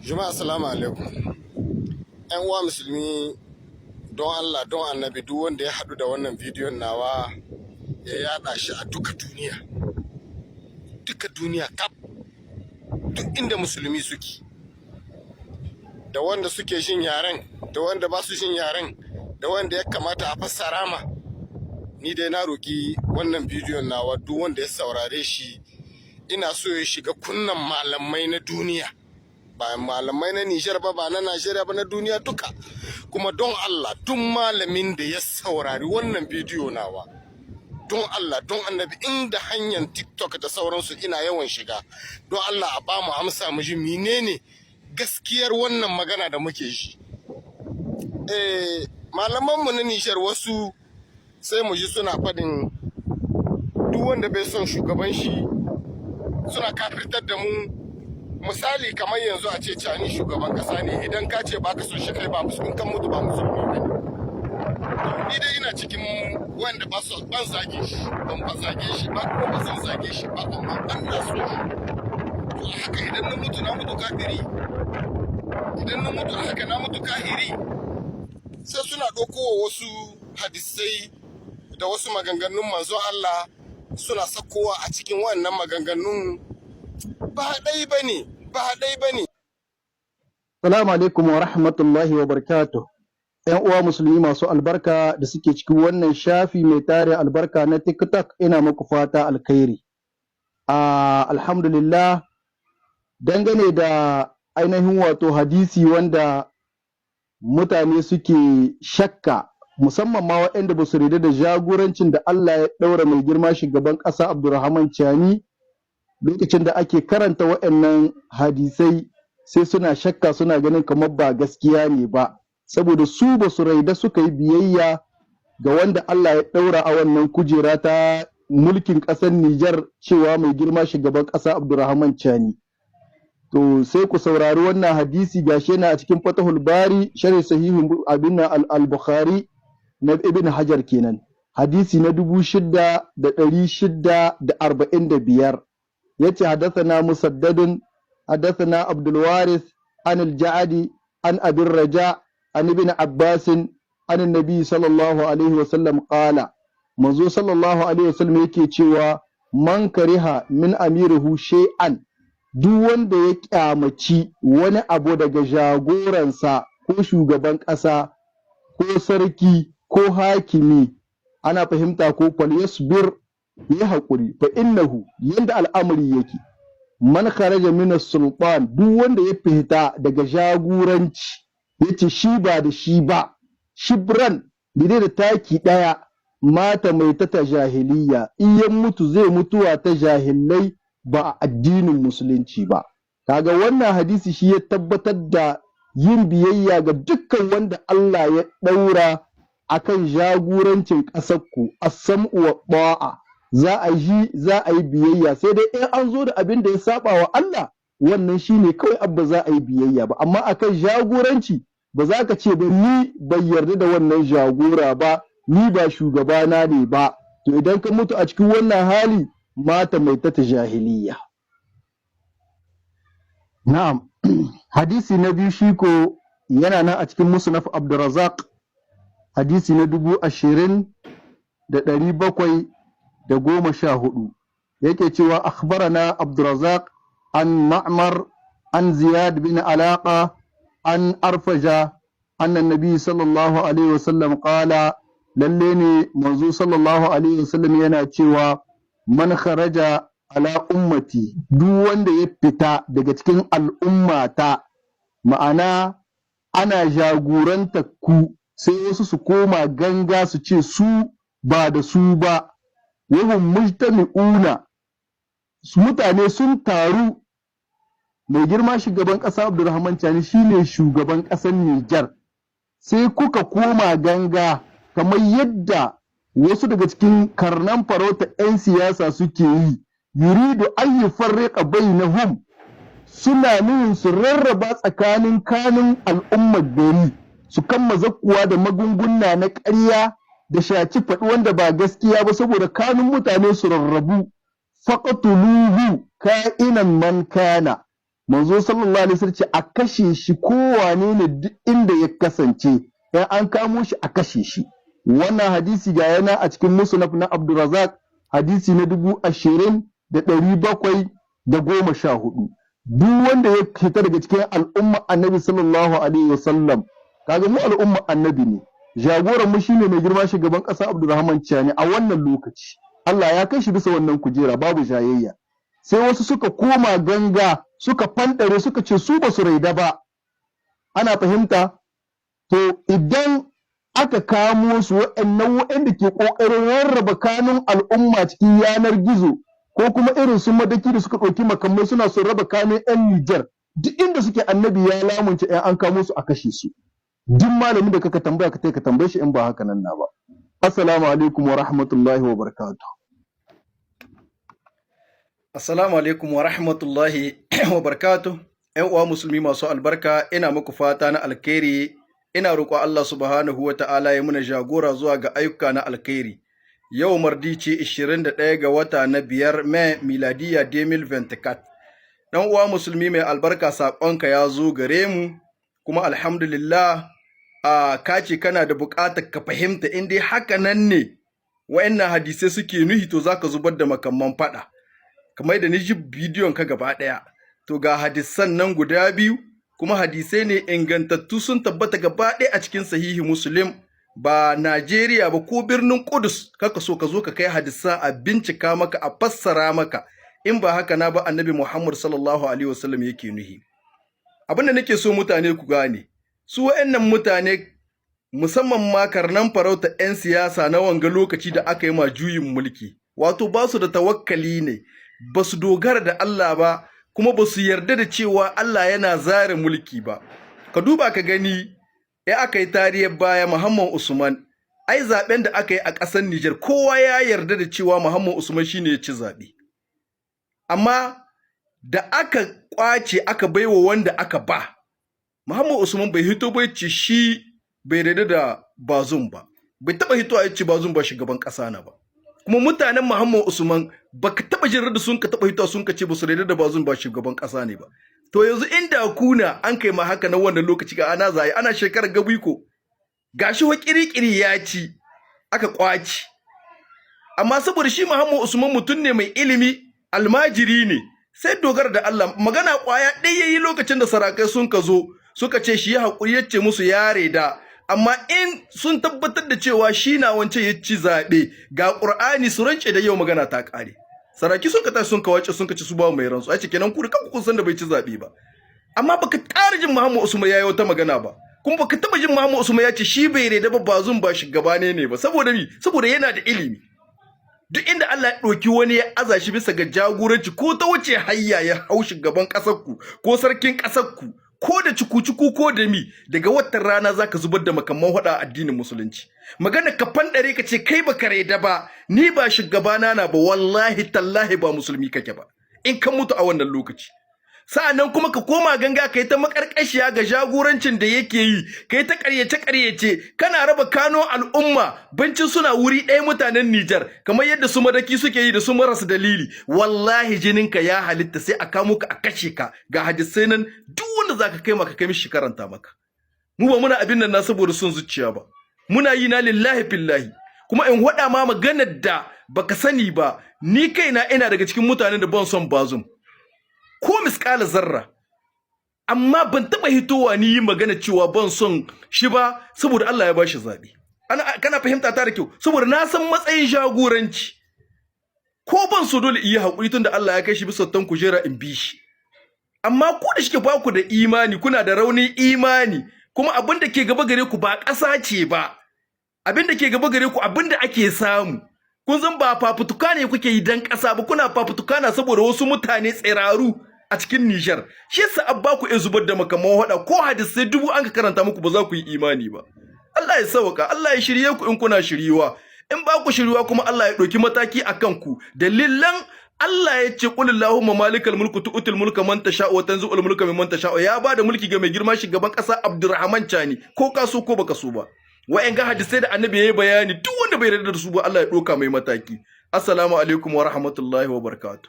Jama'a, assalamu alaikum. ‘Yan uwa musulmi, don Allah don annabi, duk wanda ya haɗu da wannan bidiyon nawa ya yada shi a duka duniya. Duka duniya kaf. Duk inda musulmi suke. Da wanda suke jin yaren, da wanda ba su jin yaren, da wanda ya kamata a fassara ma. Ni dai na roki wannan bidiyon nawa, duk wanda ya saurare shi, ina so ya shiga kunnan malamai na duniya. Ba malamai na Nijar ba, ba na Najeriya ba, na duniya duka. Kuma don Allah, duk malamin da ya saurari wannan bidiyo nawa, don Allah don annabi, inda hanyar TikTok da sauransu ina yawan shiga, don Allah a ba mu amsa mu ji menene gaskiyar wannan magana da muke shi. Malamanmu na Nijar wasu sai mu ji suna faɗin duk wanda bai son shugaban shi suna kafirtar da mu. Misali, kamar yanzu a ce Tchiani shugaban kasa ne, idan ka ce baka son shi, kai ba musulmi, kan mutu ba musulmi ba ne. Ni dai ina cikin wanda ba su ban zage shi, ban ba zage shi ba, kuma ba zan zage shi ba, amma ban na so shi. To a haka idan na mutu, na mutu kafiri? Idan na mutu a haka, na mutu kahiri? Sai suna ɗauko wasu hadisai da wasu maganganun manzon Allah, suna sakowa a cikin wannan maganganun. Ba ɗai ba ne, ba ɗai ba ne. Salamu alaikum wa rahmatullahi wa barakatuh. ‘Yan uwa musulmi masu albarka da suke cikin wannan shafi mai tare albarka na TikTok, ina muku fata alkhairi. Alhamdulillah, dangane da ainihin wato hadisi wanda mutane suke shakka, musamman ma waɗanda ba su yarda da jagorancin da Allah ya ɗaura mai girma shugaban ƙasa Abdulrahman Tchiani, lokacin da ake karanta waɗannan hadisai sai suna shakka, suna ganin kamar ba gaskiya ne ba, saboda su ba su raida suka yi biyayya ga wanda Allah ya ɗaura a wannan kujera ta mulkin ƙasar Nijar, cewa mai girma shugaban ƙasa Abdulrahman Tchiani. To sai ku saurari wannan hadisi, gashi yana a cikin Fatahul Bari, sharh sahihin abin al-Bukhari na Ibn Hajar kenan. Hadisi na 6645, yace: حدثنا مسدد حدثنا عبد الوارث عن الجعدي عن أبي الرجاء عن ابن عباس عن النبي صلى الله عليه وسلم قال، manzo sallallahu alaihi wasallam yake cewa: من كره من أميره شيئا، duk wanda ya kyamaci wani abu daga jagoransa, ko shugaban ƙasa, ko sarki, ko hakimi, ana fahimta ko, فليصبر، ya haƙuri، فإنه، yanda al'amari yake، من خرج من السلطان، duk wanda ya fita daga jagoranci, yace shi ba da shi ba، شبرا، daidai da taki ɗaya، مات ميتة جاهلية، in ya mutu zai mutuwa ta jahilai, ba a addinin musulunci ba. Kaga wannan hadisi shi ya tabbatar da yin biyayya ga dukkan wanda Allah ya ɗaura akan jagorancin ƙasarku, السمع والطاعة, za a yi, za a yi biyayya, sai dai in an zo da abin da ya saba wa Allah, wannan shine kawai abba za a yi biyayya ba. Amma akan jagoranci ba za ka ce ba ni bai yarda da wannan jagora ba, ni ba shugabana ne ba. To idan ka mutu a cikin wannan hali, مات ميتة جاهلية. Na'am, hadisi na biyu shi ko yana nan a cikin Musnaf Abdurrazzaq, hadisi na 20714, yake cewa: أخبرنا عبد الرزاق عن معمر عن زياد بن علاقة عن أرفجة أن النبي صلى الله عليه وسلم قال، lalle ne manzo sallallahu alaihi wasallam yana cewa: من خرج على أمتي، duk wanda ya fita daga cikin al'ummata, ma'ana ana jagoranta ku sai wasu su koma ganga su ce su ba da su ba، وهم مجتمعون، mutane sun taru, mai girma shugaban ƙasa Abdulrahman Tchiani shine shugaban ƙasar Nijar, sai kuka koma ganga kamar yadda wasu daga cikin karnan farauta 'yan siyasa suke yi، يريد أن يفرق بينهم، suna nuhin su rarraba tsakanin kanun al'ummar gari, su kamma zakkuwa da magunguna na ƙarya da shaci faɗi wanda ba gaskiya ba, saboda kanun mutane su rarrabu، فاقتلوه كائنا من كان. Manzo sallallahu alaihi wasallam ce a kashe shi, kowane ne, duk inda ya kasance, in an kamo shi a kashe shi. Wannan hadisi ga yana a cikin Musnaf na Abdurrazak, hadisi na 20,714. Duk wanda ya fita daga cikin al'umma Annabi sallallahu alaihi wasallam, kaga mu al'umma Annabi ne, jagoran mu shine mai girma shugaban ƙasa Abdulrahman Tchiani. A wannan lokaci Allah ya kai shi bisa wannan kujera, babu jayayya. Sai wasu suka koma ganga, suka fanɗare, suka ce su ba su raida ba. Ana fahimta? To, idan aka kamo su, waɗannan waɗanda ke ƙoƙarin rarraba kanun al'umma cikin yanar gizo, ko kuma irin su Madaki da suka ɗauki makamai suna son raba kanun 'yan Nijar duk inda suke, Annabi ya lamunce 'yan an kamo su a kashe su. Duk malamin da kaka tambaya, ka ka tambaye shi in ba haka nan na ba. Assalamu alaikum wa rahmatullahi wa barakatuh. Assalamu alaikum wa rahmatullahi wa barakatuh. ‘Yan uwa musulmi masu albarka, ina muku fata na alkhairi, ina roƙo Allah subhanahu wa ta'ala ya muna jagora zuwa ga ayyuka na alkhairi. Yau mardi ce 21 ga wata na biyar, Mai, miladiya 2024. Ɗan uwa musulmi mai albarka, saƙonka ya zo gare mu, kuma alhamdulillah, a kace kana da buƙatar ka fahimta in dai haka nan ne wa'annan hadisai suke nuhi, to zaka zubar da makamman faɗa. Kamar da ni ji bidiyon ka gaba ɗaya, to ga hadisan nan guda biyu, kuma hadisai ne ingantattu, sun tabbata gaba ɗaya a cikin Sahihi Muslim. Ba Najeriya ba, ko birnin Kudus kaka so ka zo ka kai hadisan a bincika maka, a fassara maka in ba haka na ba Annabi Muhammad sallallahu alaihi wasallam yake nuhi. Abin da nake so mutane ku gane, su wa'annan mutane, musamman ma karnan farauta 'yan siyasa na wanga lokaci da aka yi ma juyin mulki, wato ba su da tawakkali ne, ba su dogara da Allah ba, kuma ba su yarda da cewa Allah yana zare mulki ba. Ka duba ka gani, ya aka yi tariyar baya, Muhammad Usman, ai zaben da aka yi a ƙasar Nijar, kowa ya yarda da cewa Muhammad Usman shine ya ci zaɓe. Amma da aka kwace aka baiwa wanda aka ba, Muhammad Usman bai hito bai ce shi bai yarda da Bazum ba, bai taba hito a ce Bazum ba shugaban ƙasa na ba. Kuma mutanen Muhammad Usman baka taba jin da sun ka taba hito sun ka ce ba su yarda da Bazum ba shugaban ƙasa ne ba. To yanzu inda kuna an kai ma haka na wannan lokaci, ga ana zai ana shekarar gabiko, gashi wa kirikiri ya ci aka kwaci. Amma saboda shi Muhammad Usman mutum ne mai ilimi, almajiri ne, sai dogara da Allah. Magana kwaya ɗaya yayi lokacin da sarakai sun ka zo suka ce shi ya haƙuri, yace musu yare da, amma in sun tabbatar da cewa shi na wance ya ci zaɓe, ga Ƙur'ani su rance da yau, magana ta ƙare. Saraki sun ka tashi sun ka wace, sun ka ci su ba mai rantsu, ai kenan ku da kanku kun san da bai ci zaɓe ba. Amma baka ƙara jin Muhammad Usman yayi wata magana ba, kuma baka taba jin Muhammad Usman ya ce shi bai reda ba Bazum ba shugaba ne ba. Saboda mi? Saboda yana da ilimi. Duk inda Allah ya ɗauki wani ya aza shi bisa ga jagoranci, ko ta wuce hayya ya hau shugaban ƙasar ku ko sarkin ƙasar ku, ko da cuku-cuku ko da mi, daga watan rana zaka zubar da makamman hada addinin musulunci. Magana ka fandare ka ce kai baka reda ba, ni ba shugabana na ba, wallahi tallahi ba musulmi kake ba in ka mutu a wannan lokaci. Sa'annan kuma ka koma ganga kai ta makarkashiya ga jagorancin da yake yi, kai ta ƙaryace ƙaryace, kana raba kano al'umma bancin suna wuri ɗaya, mutanen Nijar, kamar yadda su Madaki suke yi da su marasa dalili. Wallahi jininka ya halitta sai a kamo ka a kashe ka. Ga hadisai nan, duk wanda zaka kai maka, kai mishi karanta maka. Mu ba muna abin nan na saboda son zuciya ba, muna yi na lillahi fillahi. Kuma in waɗa ma maganar da baka sani ba, ni kaina ina daga cikin mutanen da ban son Bazum ko miskala zarra, amma ban taba hitowa ni yi magana cewa ban son shi ba, saboda Allah ya bashi zabi. Ana kana fahimta ta da kyau? Saboda na san matsayin jagoranci, ko ban so dole iya hakuri tunda Allah ya kai shi bisa tan kujera in bi shi. Amma ku da shike ba ku da imani, kuna da raunin imani, kuma abin da ke gaba gare ku ba ƙasa ce ba, abin da ke gaba gare ku abin da ake samu. Kun san ba fafutuka ne kuke yi dan ƙasa ba, kuna fafutuka na saboda wasu mutane tsiraru a cikin Nijar. Shi yasa abba ku iya zubar da makaman hada, ko hadisai dubu an ka karanta muku ba za ku yi imani ba. Allah ya sauka, Allah ya shirye ku in kuna shiryuwa. In ba ku shiryuwa kuma, Allah ya ɗauki mataki a kanku. Dalilan Allah ya ce qul allahumma malikal mulku tu'til mulka man tasha'u wa tanzi'ul mulka mimman tasha'u, ya bada mulki ga mai girma shugaban ƙasa Abdulrahman Chani, ko ka so ko baka so ba. Wa'yan ga hadisai da Annabi ya yi bayani, duk wanda bai yarda da su ba, Allah ya ɗauka mai mataki. Assalamu alaikum wa rahmatullahi wa barakatuh.